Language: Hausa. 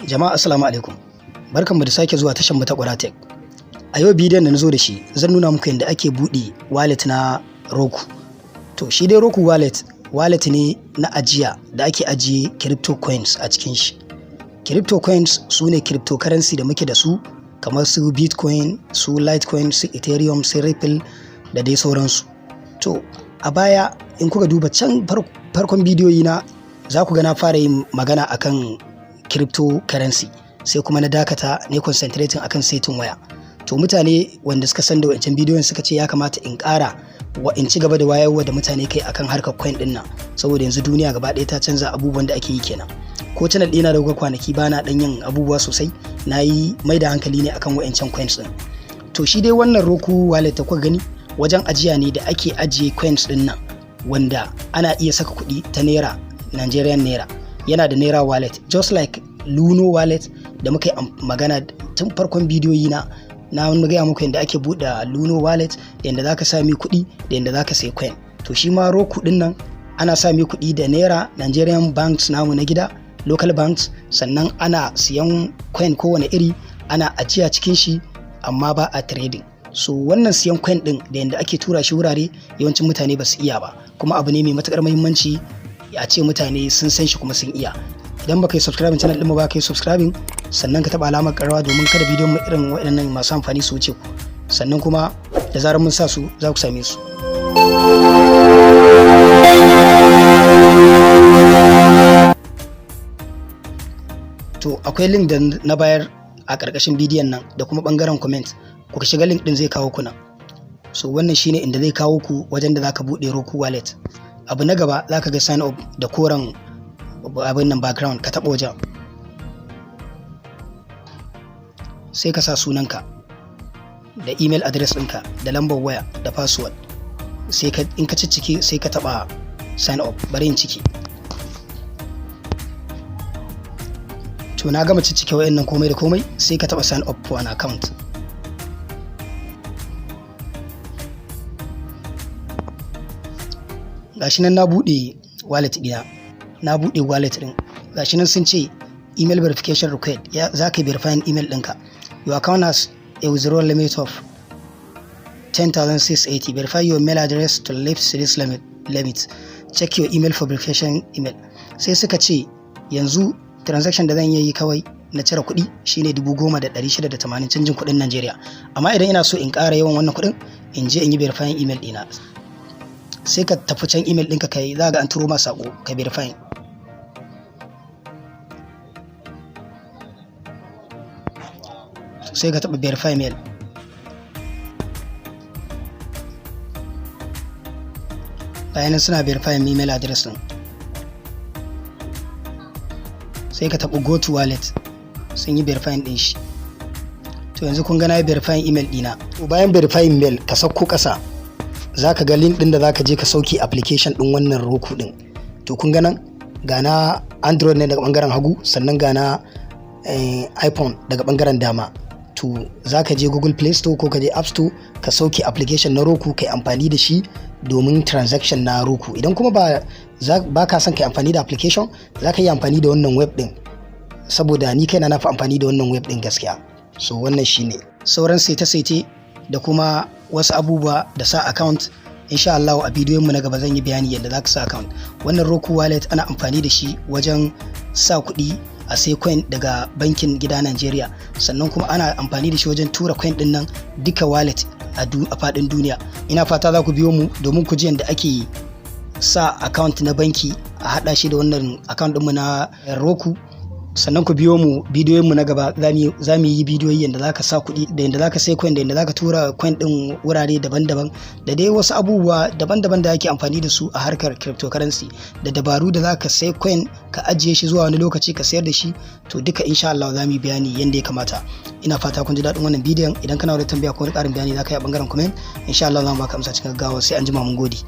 Jama'a, assalamu alaikum. Barkanmu da sake zuwa tashar mu ta Ƙura Tech. A yau bidiyon da na zo da shi, zan nuna muku yadda ake buɗe wallet na Roqqu. To, shi dai Roqqu wallet, wallet ne na ajiya da ake ajiye crypto coins a cikin shi. Crypto coins su ne cryptocurrency da muke da su, kamar su Bitcoin, su Litecoin, su Ethereum, su Ripple da dai sauransu. To, a baya in kuka duba can farkon bidiyoyi na, za ku ga na fara yin magana akan cryptocurrency, sai kuma na dakata ne concentrating akan saitin waya. To, mutane wanda suka san da wancan bidiyon suka ce ya kamata in ƙara wa in ci gaba da wayarwa da mutane kai akan harkar coin din nan, saboda yanzu duniya gaba ɗaya ta canza, abubuwan da ake yi kenan. Ko channel ɗina da kuka kwanaki bana ɗan yin abubuwa sosai, na yi mai da hankali ne akan wa'ancan coins ɗin. To, shi dai wannan Roqqu wallet da kuka gani, wajen ajiya ne da ake ajiye coins ɗin nan, wanda ana iya saka kuɗi ta naira, Nigerian naira. Yana da naira wallet, just like Luno wallet da muka yi magana tun farkon bidiyoyi na. Na gaya muku yadda ake buɗe Luno wallet, da yadda zaka sami kuɗi, da yadda zaka sayi coin. To, shi ma Roqqu ɗin nan ana sami kuɗi da naira, Nigerian banks namu na gida, local banks. Sannan ana siyan coin kowane iri, ana ajiya cikin shi, amma ba a trading. So wannan siyan coin din da yadda ake tura shi wurare, yawancin mutane ba su iya ba, kuma abu ne mai matukar muhimmanci a ce mutane sun san shi kuma sun iya. Idan baka yi subscribing channel din mu ba, ka yi subscribing, sannan ka taba alamar karawa, domin kada bidiyon mu irin waɗannan masu amfani su wuce ku. Sannan kuma da zarar mun sa su, za ku same su. To, akwai link da na bayar a ƙarƙashin bidiyon nan da kuma ɓangaren comment. Ku shiga link ɗin, zai kawo ku nan. So wannan shine inda zai kawo ku wajen da zaka buɗe Roqqu wallet. Abu na gaba, zaka ga sign up da koren abin nan background, ka taɓa wajen, sai ka sa sunanka da email address ɗinka da lambar waya da password. Sai ka in ka ciccike, sai ka taɓa sign up. Bari in ciki. To, na gama ciccike wayannan komai da komai, sai ka taɓa sign up for an account. Gashi nan na buɗe wallet ɗina. Na buɗe wallet ɗin, gashi nan sun ce email verification required, ya za ka verify email ɗinka. Your account has a withdrawal limit of 10,680. Verify your mail address to lift this limit. Check your email for verification email. Sai suka ce yanzu transaction da zan yi kawai na cire kuɗi shine 10,680, canjin kuɗin Najeriya. Amma idan ina so in ƙara yawan wannan kuɗin, in je in yi verifying email ɗina. Sai ka tafi can email ɗinka, kai za ga an turo ma saƙo, ka verifying. Sai ka taɓa verify mail. Bayanan suna verify email address ɗin. Sai ka taɓa go to wallet. Sun yi verifying ɗin shi. To, yanzu kun ga na yi verifying email ɗina. To, bayan verifying mail, ka sauko ƙasa, za ka ga link ɗin da za ka je ka sauke application ɗin wannan Roqqu ɗin. To, kun ga nan ga na Android ne daga ɓangaren hagu, sannan ga na iPhone daga ɓangaren dama. To, za ka je Google Play Store ko ka je App Store, ka sauke application na Roqqu, ka yi amfani da shi domin transaction na Roqqu. Idan kuma ba ka son ka yi amfani da application, za ka yi amfani da wannan web ɗin, saboda ni kaina na fi amfani da wannan web ɗin gaskiya. So wannan shine. Sauran saite-saite da kuma wasu abubuwa da sa account, insha Allah a bidiyon mu na gaba zan yi bayani yadda za ka sa account. Wannan Roqqu wallet ana amfani da shi wajen sa kuɗi a sai coin daga bankin gida Najeriya, sannan kuma ana amfani da shi wajen tura coin din nan duka wallet a faɗin duniya. Ina fata za ku biyo mu domin ku ji yadda ake sa account na banki a haɗa shi da wannan account ɗinmu na Roqqu. Sannan ku biyo mu bidiyoyinmu na gaba, za mu yi bidiyoyi yadda za ka sa kuɗi, da yadda za ka sai coin, da yadda za ka tura coin ɗin wurare daban-daban, da dai wasu abubuwa daban-daban da ake amfani da su a harkar cryptocurrency, da dabaru da za ka sai coin ka ajiye shi, zuwa wani lokaci ka sayar da shi. To, duka insha Allah za mu yi bayani yadda ya kamata. Ina fata kun ji daɗin wannan bidiyon. Idan kana da tambaya ko wani ƙarin bayani, za ka yi a ɓangaren comment. Insha Allah za mu baka amsa cikin gaggawa. Sai an jima, mun gode.